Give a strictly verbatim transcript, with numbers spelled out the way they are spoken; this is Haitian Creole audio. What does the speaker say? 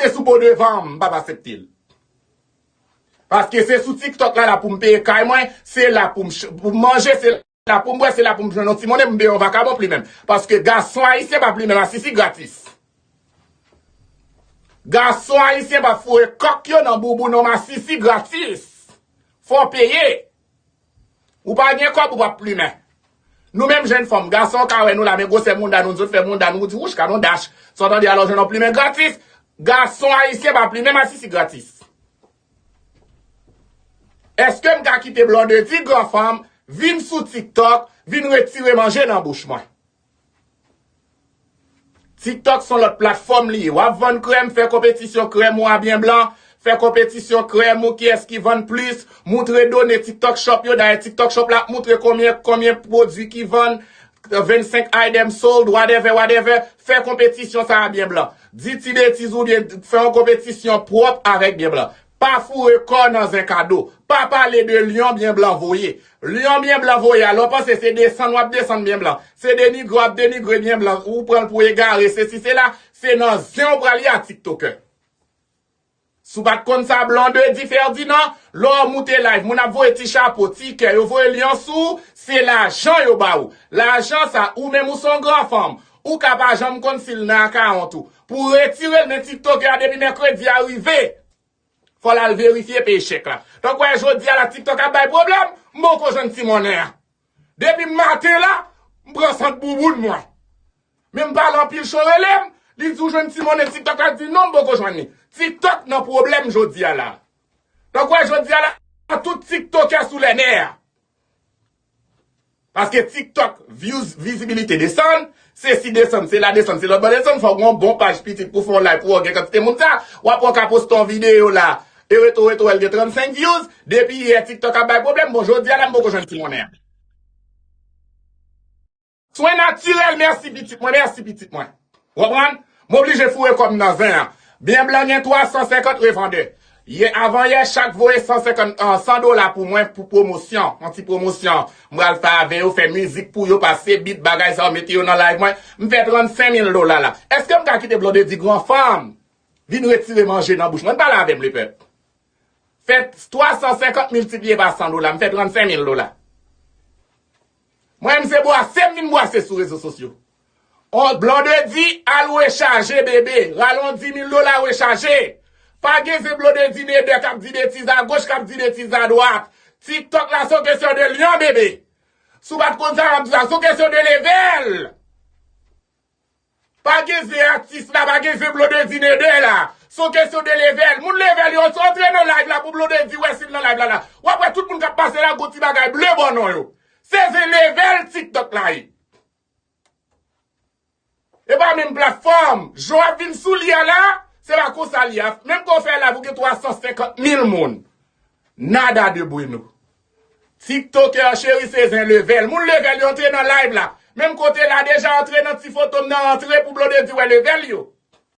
te sou po devan m, m p ap aksepte l. Paske se sou TikTok la, la pou m peye kay mwen, se la pou m ch- pou m manje, se la pou m bwè, se la pou m jwenn yon ti monnen, m peye yon vakabon plimen m. Paske gason ayisyen pa plimen masisi gratis. Gason ayisyen pa foure kòk yo nan bouboun yon masisi gratis. Fò w peye. Ou pa gen kòb, ou p ap plimen. Nou menm jèn fanm, gason ka wè nou la, men gwosè mounda nou, nou sot fè mounda nou, ou di, wouch, ka nou dach. Sa w tande, alò jwenn yon plimen gratis. Gason ayisyen pa plimen masisi gratis. Èske m ka kite Blondedy, gran fanm, vin sou TikTok, vin retire manje nan bouch mwen? TikTok se yon lòt platfòm li ye. W ap vann krèm, fè konpetisyon krèm ou a byen blan, fè konpetisyon krèm ou, kiyès ki vann plis, moutre done TikTok Shop yo, dayè TikTok Shop la ap moutre konbyen, konbyen pwodui ki vann, vennsenk item sold, whatever, whatever, fè konpetisyon sa a byen blan. Di ti betiz oubyen fè yon konpetisyon pwòp avèk byen blan. Pa foure kò nan zen kado. Pa pale de lyon byen blan voye. Lyon byen blan voye a, lè w panse se desann w ap desann byen blan. Se denigre w ap denigre byen blan. Ou pran l pou egare, sesi sela. Se nan zen w pral ye a TikTokè. Si w pa t konn sa, Blondedy Ferdinand, lè w moute live, moun ap voye ti chapo, ti kè, yo voye lyon sou ou, se lajan yo ba ou. Lajan sa, ou menm ou se yon gran fanm. Ou ka pa janm konn si l nan akawont ou. Pou w retire l, men TikTokè a depi mèkredi a rive. Fò l al verifye peye chèk la. Donk, wè, jodi a la, TikTok ap bay pwoblèm, m poko jwenn ti monnen an. Depi maten la, m pran sant bouboun mwen. Men m pale anpil cho rele m, li di w jwenn ti monnen TikTok la, di non, m poko jwenn li. TikTok nan pwoblèm jodi a la. Donk, wè, jodi a la, tout TikTokè sou lè nè. Paske TikTok, views, vizibilite desann, sesi desann, sela desann, se lòt bò desann, fò w gen yon bon paj pitit pou fè yon live pou w gen kantite moun sa, w ap wè w ka poste yon videyo la, e reto reto wè l gen trannsenk views, depi yè TikTok ap bay pwoblèm, bon, jodi a la m poko jwenn ti monnen an. Swen natirèl, mèsi pitit mwen, mèsi pitit mwen. Ou konprann? M oblije foure kò m nan zen an. Byen blan gen twa san senkant revandè. Yè, avan yè, chak voye san senkant, ah, san dola pou mwen pou pwomosyon. Yon ti pwomosyon. M pral fè avè yo, fè mizik pou yo, pase bit, bagay sa yo, mete yo nan live mwen. M fè trannsenk mil dola la. Èske m ka kite Blondedy, gran fanm, vin retire manje nan bouch mwen? Pale avè m, lepèp. Fè twa san senkant miltipliye pa san dola, m fè trannsenk mil dola. Mwen menm se bwase m vin bwase sou rezo sosyo. On, Blondedy, al rechaje, bebe. Rale yon dis mil dola rechaje. Pa gen zen Blondedy Neder k ap di betiz agoch, k ap di betiz adwat. TikTok la, se yon kesyon de lyon, bebe. Si w pa t konn sa, m ap di sa, se yon kesyon de level. Pa gen zen atis la, pa gen zen Blondedy Neder la. Se yon kesyon de level. Moun level yo, antre nan live la pou Blondedy wè si l nan live la la. W ap wè tout moun k ap pase la, gon ti bagay ble bò non yo. Se zen level TikTok la ye. E pa menm platfòm. Jan w ap vin sou li a la, se pa konsa li a. Menm ke w fè live, ou gen twa san senkant mil moun. Nada de bueno. TikTokè cheri, se zen level. Moun level yo antre nan live la. Menm kote la deja antre nan ti foto m nan, antre pou Blondedy wè level yo.